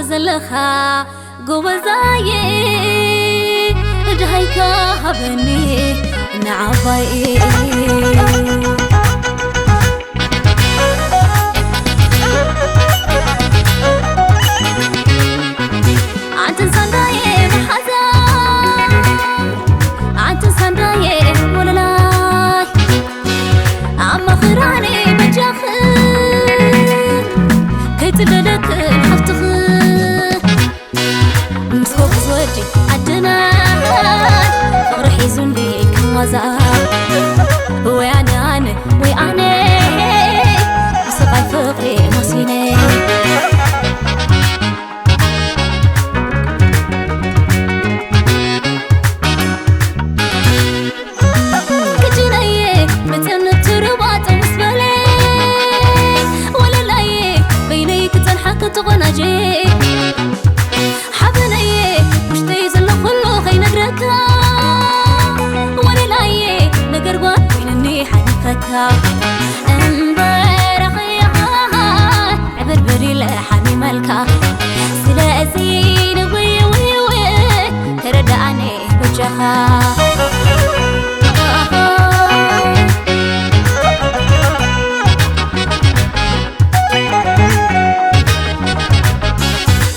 ዘለኻ ጎበዛየ፣ ድሃይካ ሃበኒ ንዓባይ። ኣንተን ሳንዳየ መሓዛ፣ ኣንተን ሳንዳየ ወለላይ፣ ኣማኽራኒ በጃኽን ከይትለለክን ሓፍትኽ። ምስ ጎበዝ ወዲ ዓድና ፍቕሪ ሒዙኒ ከም ዋዛ። ወይ ኣነ ኣነ ወይ ኣነ ብስቓይ ፍቕሪ ሞሲነ። ክጅነየ መጸን ትርባጥ ምስ በለ ወለላየ በይነይ ክጸንሓ ክትቆናጀ። ሓበነየ ውሽጠይ ዘሎ ኩሉ ከይነግረካ ወለላየ ነገር ጓል ኮይንኒ ሓሊፈካ። እምበር ኣኸያ ዕብርብር ኢለ ሓሚመልካ። ስለዚ ንውይ ውይ ውይ ተረዳኣኒ በጃኻ።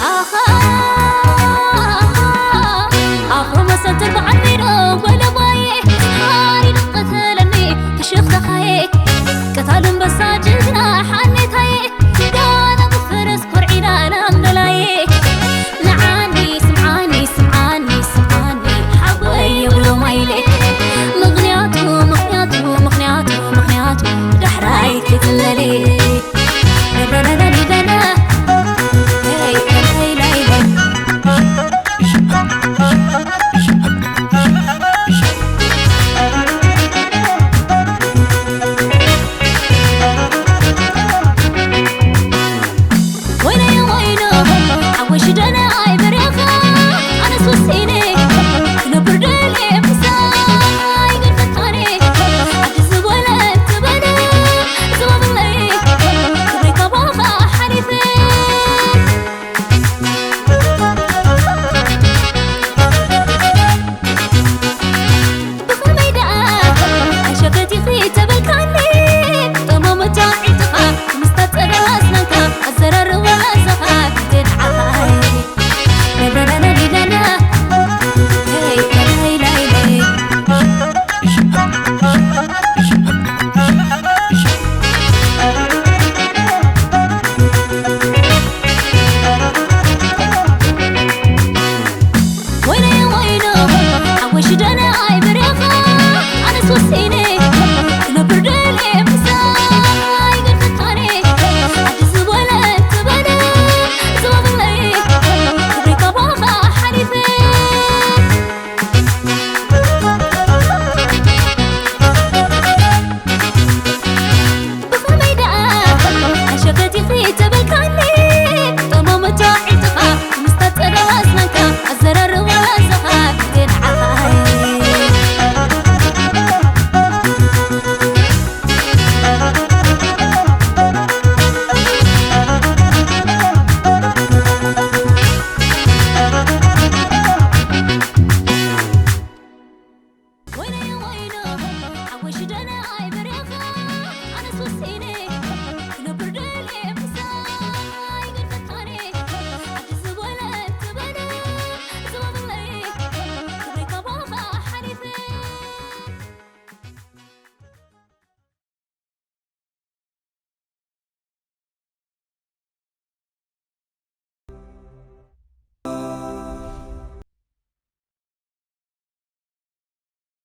ኣኻ ኣኽሮ መሰንትን በዓል ሜዳ ወለባዬ ሓሪዱ ቀተለኒ ክሽኽተኻዬ። ቀታል ኣንበሳ ጅግና ሓኔታዬ ዳና ብፈረስ ኮርዒዳ ላምበላዬ። ንዓኒ ስምዓኒ ስምዓኒ ስምዓኒ ሓወይ ይብሎ ማይሌ። ምኽንያቱ ምኽንያቱ ምኽንያቱ ምኽንያቱ ዳሕራይ ክትመሊ። ዳዳዳዳዳዳ። ሄይ፣ ሄይ፣ ሄይ፣ ሄይ። ወይነ ወይነ ሓወሽ ደነ ኣይበርያኻ ኣነስ ወሲነ ክነብር ደልየ ምሳይ ገድፈካነ ዓዲ ዝበለ ትበለ ዝባብለይ ክብሪ ካባኻ ሓሊፈ። ብኸመይ ደኣ ኣሸፈቲኺ ተበልካኒ ጠማመታ ዒንትኻ ምስታ ጸገባ ኣስናንካ ኣዘራርባ ኣዛኻ ግዜ ንዓኻ። ላላላላላላ፣ ሄይ፣ ላላይ፣ ላላይ። ወይነ ወይነ ሓወሽ ደነ ኣይበርያኻ ኣነስ ወሲነ ክነብር ደልየ ምሳይ ገድፈካነ ዓዲ ዝበለ ትበለ ዝባብለይ ክብሪ ካባኻ ሓሊፈ። ብኸመይ ደኣ ኣሸፈቲኺ ተበ